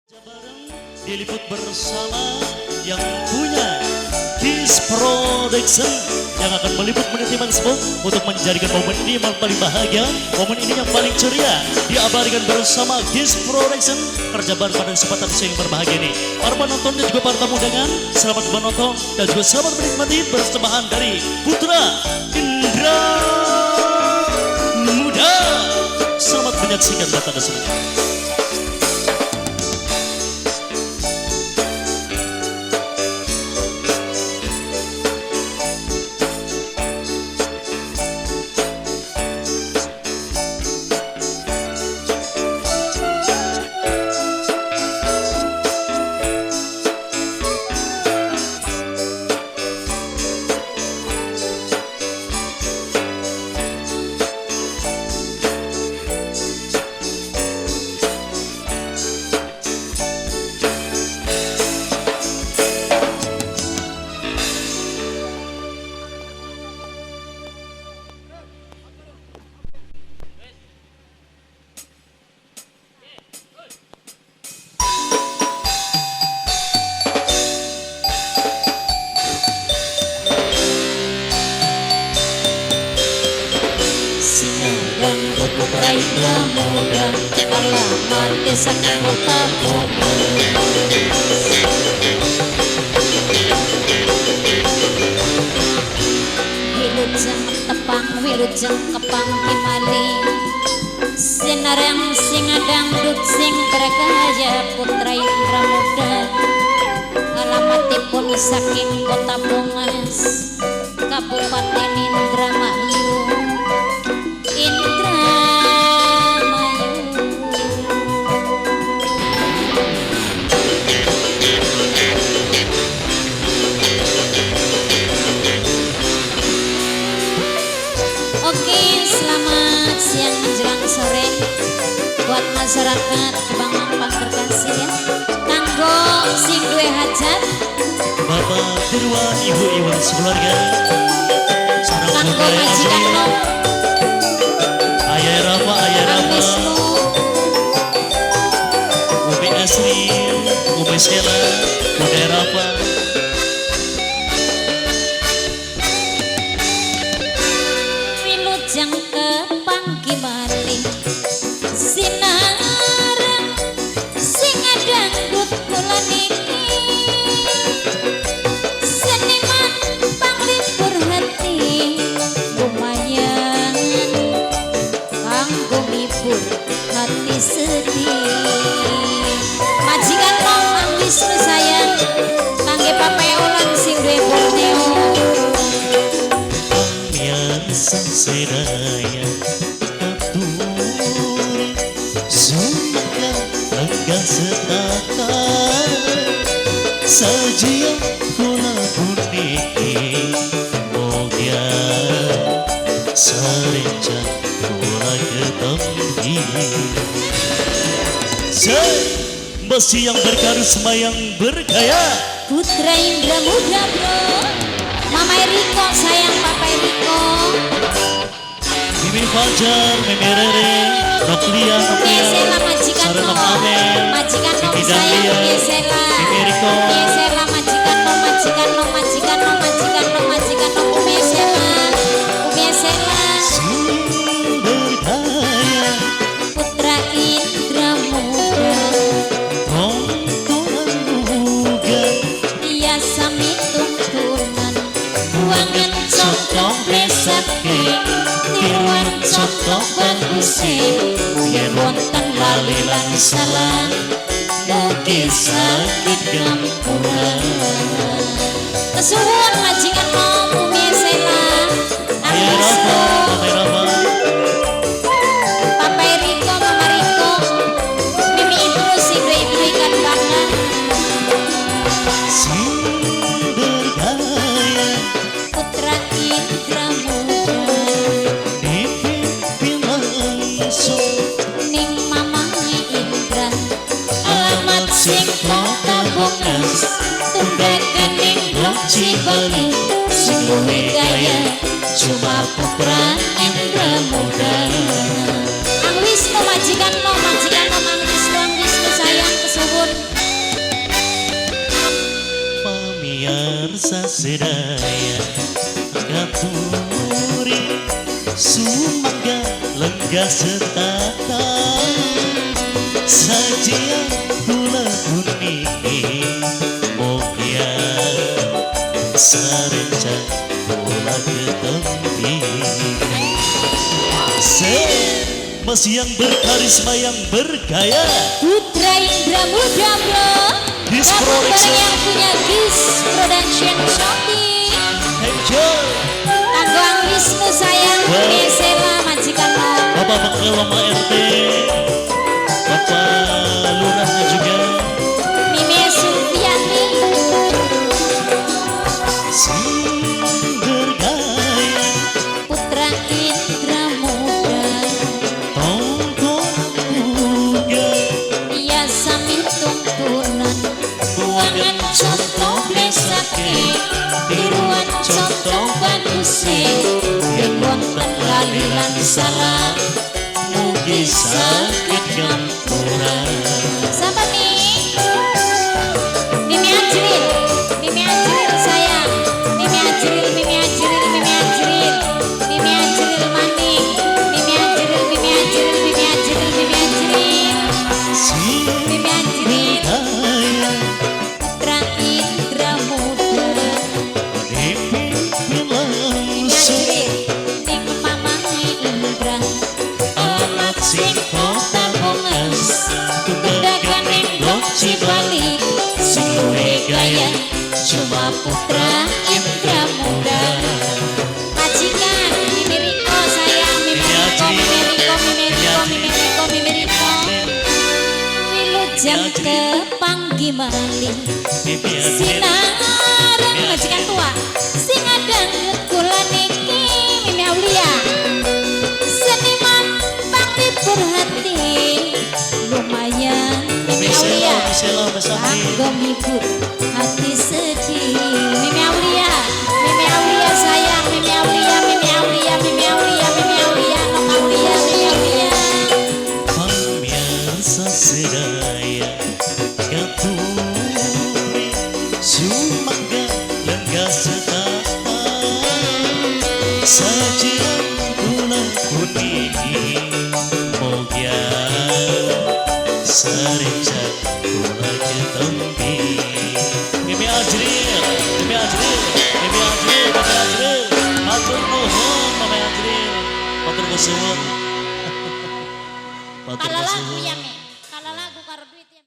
Diliput bersama yang punya Kiss Production yang akan meliput menit semua untuk menjadikan momen ini yang paling bahagia, momen ini yang paling ceria, diabadikan bersama Kiss Production kerja bareng pada kesempatan siang yang berbahagia ini. Para penonton dan juga para tamu undangan, selamat menonton dan juga selamat menikmati persembahan dari Putra Indra Muda. Selamat menyaksikan buat Anda semuanya. Putra Indra Muda, alamat desa Kota Bogor. Wilujeng tepang, wilujeng kepang kimali, sinareng sing dangdut sing bergaya. Putra Indra Muda, alamatipun saking Kota Bongas, Kabupaten Indramayu. Oke, selamat siang menjelang sore buat masyarakat Kebang terkasih ya. Kanggo sing duwe hajat, Bapak Dirwan, Ibu Iwan sekeluarga, kanggo majikan nom, Ayah Rafa, Ayah Rafa, Umi Asri, Umi Sela, Bunda Rafa. Wilujeng kepang kimali, sinareng sing dangdut kula niki, seniman panglipur hati, lumayan kanggo ngibur hati sedih. Majikan nom Mang Wisnu sayang, kangge Papa Olan sing duwe Borneo. Biasa sedaya katuri sumangga lenggah setata sajian kula puniki moga sarencang kula ketempi. Besi yang berkarisma yang bergaya, Putra Indra Muda bro, Mama Eriko sayang, Papa Eriko, Mimi Fajar, Mimi Rere, Noklia, Noklia, Umi majikan Sarah nom, Amen, majikan nom Siti sayang, Dahlia, Umi Sela, Mimi Eriko, Umi Sela majikan nom, majikan nom, majikan nom, majikan nom, majikan nom, Umi Sela, Umi Sela, sing bergaya, Putra Indra Muda, tontonan muga, iya sami tuntunan, buangan contoh blesake, tiruan contoh baguse, yen wonten lali lan salah, mugi saged ngampura. Kesuwun majikan nom Umi Sela, Ayah Rafa, Mama Rafa, Papa Eriko, Mama Riko, Mimi Ibu sing duwe ibu ikan bakar, sing bergaya, Putra Indra Muda, dipimpin langsung, ning mamae Indra, alamat sing Kota Bongas, tunggakan ning Blok Cibali, sing luwih gaya cuma Putra Indra Muda. Ang Wisnu majikan nom, majikan nom, Ang Wisnu, Ang Wisnu sayang kesuwun. Pamirsa sedaya ngaturi sumangga lenggah setata sajian kula puniki mogya sarencang kula ketempi. Masih yang berkarisma yang bergaya Putra Indra Muda bro. Gis Gabung Production. bareng yang punya Gis Production Shopee. Thank you. Kanggo Wisnu sayang. Wow. Mesela majikan lo. Bapak Bekal Mama RT, Bapak Lurahnya juga. Mimi Sulfiani. Sing bergaya Putra Indra Muda. Tonton muga Iya sami tuntunan. Buangan contoh mesake, tiruan contoh baguse, yen wonten lali lan salah mugi saged ngampura. Siapa nih? Mimi Ajril, Mimi Ajril sayang, Mimi Ajril, Mimi Ajril, Mimi Ajril, Mimi Ajril maning, Mimi Ajril, Mimi Ajril, Mimi Ajril, Mimi Ajril, Sing Mimi Ajril, bergaya Putra Indra Muda. dipimpin Mimi langsung Ajril, ning mamae Indra, anak sing kota Bongas dagang ning Blok Cibali, sing luwih gaya cuma Putra Indra Muda. Majikan Mimi Riko sayang, Mimi Riko, Mimi Riko, Mimi Riko, Mimi Riko, Mimi Riko. Wilujeng kepanggih malih Mimi Ajril. Sinaran majikan tua sing dangdut kula niki Mimi Aulia seniman panglipur hati lumayan Mimi Mimi Sela, Aulia Mimi Sela, Mimi Santi. kanggo nghibur hati sedih. Mimi Aulia, Mimi Aulia sayang, Mimi Aulia, Mimi Aulia, Mimi Aulia, Mimi Aulia, Nok Aulia, Mimi Aulia. Pamirsa sedaya ngaturi sumangga lenggah setata sajian kula puniki mogya sarencang kula ketempi. Mimi Ajril, Mimi Ajril, Mimi Ajril, Mimi Ajril, matur nuwun Mimi Ajril, matur nuwun. Matur Kalau lagu nuwun. ya Mi.